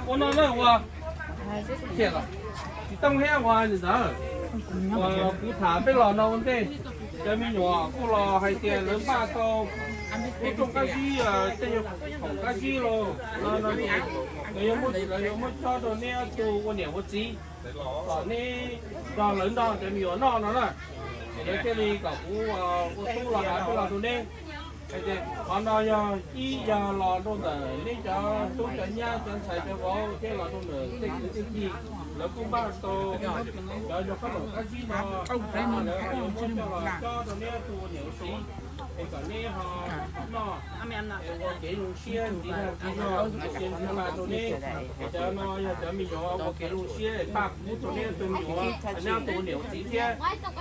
Ua no na ua, tsis tooj thiab ua li ntawd. Uas kuv tham peb los no ua ntej, cov me nyuam kuj los hais tias lawv npaj tau lub rooj qab zib, tej yog khoom qab zib los no, lawv yuav muab, lawv yuav muab cob rau neb ob tug ua niam ua txiv kom neb nrog lawv nrog cov me nyuam noj no na. Ces lawv thiaj li kom kuv ua tub los hais peb los rau neb. Qhov no yog ib yog los rau ntawm neb cov tub cov nyab cov ntxhais cov vauv thiab los rau ntawm tej kwv tij, lawv kuj npaj tau cov yog khoom qab zib no, lawv yuav muab coj los cob rau neb ob tug ua niam ua txiv, es kom neb ho noj, es ua kev zoo siab ntxiv, ntxiv zog, ntxiv zog rau neb. Es cov no yog cov me nyuam ua kev zoo siab es npaj pub rau neb ob tug me nyuam, neb ob tug ua niam ua txiv thiab.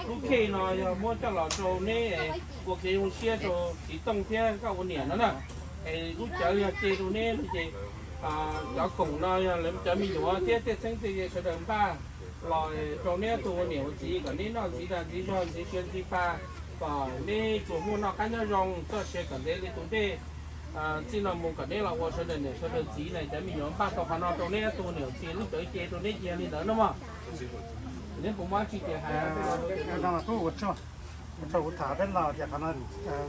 Lub khej no yog muab coj los rau neb ua kev zoo siab rau txiv Tooj thiab koj ua niam no na. Es lub cawv yog ce rau neb no ces cov khoom no yog lawv cov me nyuam thiab tej txheeb tej ze sawv daws npaj los rau neb ob tug ua niam ua txiv kom neb noj ntxiv zog, ntxiv zog, ntxiv siab ntxiv pa, kom neb tsuas muaj noj qab nyob zoo, txoj sia kom ntev li tus dej. Txij no mus kom neb los ua sawv daws niam sawv daws txiv na, cov me nyuam npaj tau qhov no rau neb ob tug ua niam ua txiv, lub cawv ce rau neb cia li ntawd no mog. Neb puas muaj dab tsi tias hais? Ua tsaug kuv tham peb los tias qhov no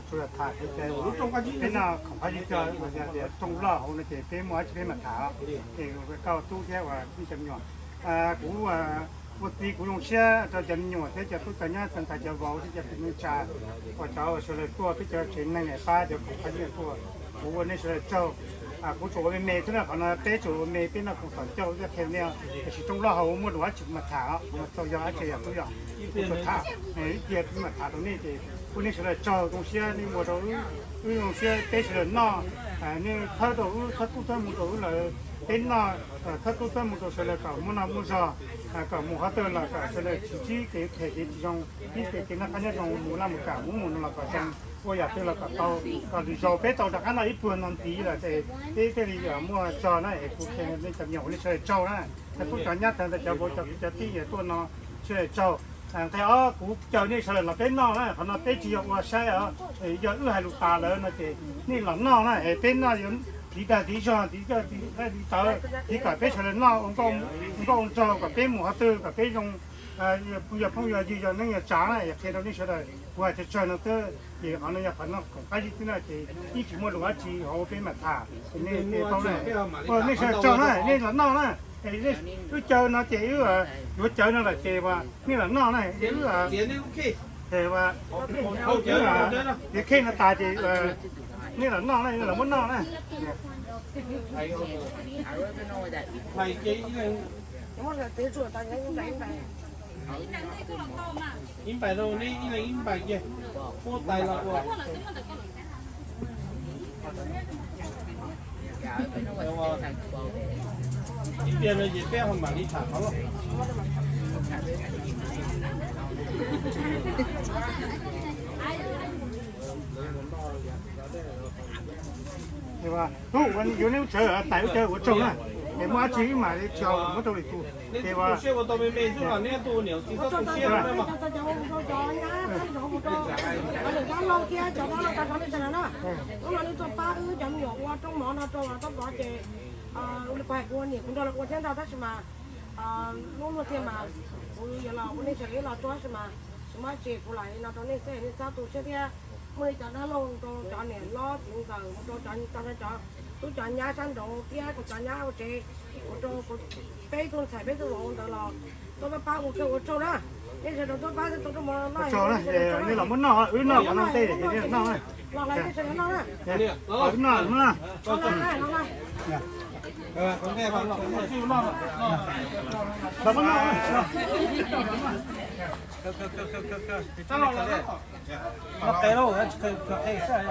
tsuas yog tham kev cai, peb noj khoom qab zib, tias rooj loj hauv no ces peb muaj dab tsi peb mam tham. Ces koj tub thiab uas nej cov me nyuam, kuv ua txiv kuv zoo siab rau cov me nyuam thiab cov tub cov nyab cov ntxhais cov vauv thiab cov kwv tij neej tsa uas cov uas sawv daws tuaj peb cov tsev neeg pab cov khoom qab zib tuaj. Kuv ua nej sawv daws tsaug. Kuv tsuas ua me me xwb na, qhov no peb tsuas ua me, peb noj khoom xaus ncauj thiab qhia nej, tiam sis rooj loj hauv muaj lus dab tsi kuv mam tham, kuv mam txaus yog dab tsi yog tub yog kuv tsuas tham ib cia kuv mam tham rau nej ces ua nej sawv daws tsaug, zoo siab nej ua rau wb zoo siab peb sawv daws noj, nej thawb rau wb, thawb tub thawb mus rau wb lawm, peb noj thawb tub thawb mus rau sawv daws kom muaj noj muaj zog, kom mus qhov twg los kom sawv daws tsis ntsib kev phem kev tsis zoo, ntsib kev noj qab nyob zoo, mus laj mus kam mus mus no los kom zoo, ua yam twg los kom tau, kom lwm zaus peb tau rov qab noj ib pluag no ntxiv lawm ces peb thiaj li muaj zog na. Es kuv qhia nej cov me nyuam ua nej sawv daws tsaug na. Tub cov nyab tag ntawd cov vauv cov kwv cov tij tuaj no sawv daws tsaug. Nqe ob kuv caw nej sawv daws los peb noj na, qhov no peb tsis yog ua saib os, yog wb hais lus tas lawm no ces nej los noj na, es peb noj yuav tiv dag tiv zog tiv coj tiv tawv tiv kom peb sawv daws noj ua nkauj ua nraug kom peb mus qhov twg kom peb zoo, yog phooj yog ywg yog neej yog tsav na, qhia rau nej sawv daws kuv hais tsawg tsawg no twb ces qhov no yog qhov no khoom qab zib xwb na ces yeej tsis muaj lus dab tsi hauv peb mam tham. Nej tau na, nej sawv daws tsaug na, nej los noj na. Wb caw no ces wb yuav cawv no lawm ces nej los noj na, wb ces txiav khej no tas ces nej los noj na, los muab noj na. Ib npais rau nej ib leeg ib npais ces muab tais los ua. Ib pliag no ces peb ho mam li tham qhov loj. Tub, yuav nej lub tsawv tais ua caug ua tsaug na, es muaj dab tsi wb mam li tso muab rau lwm tus. Ces ua siab ua tau me me xwb los neb tu niam txiv txhob tu siab. Cov dab laug thiab cov dab laug tau cov nej tag no na, hnub no nej tuaj pab wb cov me nyuam ua rooj mov no rau los tau pov ces ua li kuv hais kuv niam kuv nrog lawv ua thiab ntag tab sis mas hnub luag thiaj mas kuv yuav los ua nej sawv daws los tso tab sis mas tsis muaj dab tsi kuv lam li no rau nej xwb nej txhob tu siab thiab. Muaj li cov dab laug rau cov niam hlob txiv ntxawm mus rau cov tub cov nyab sab nraud thiab kuv cov nyab ua tsev, ua rau peb tug ntxhais peb tug vauv ntawd los tuaj pab pab ua kawg ua tsaug na. Nej sawv daws tuaj pab tau rooj mov no, nej los muab noj, wb noj qhov no ntej ces nej los noj na. Los lawm nej sawv daws noj na. Wb noj, los noj. Los muab noj. Los qe lauj, tsis kawg kawg qe xwb.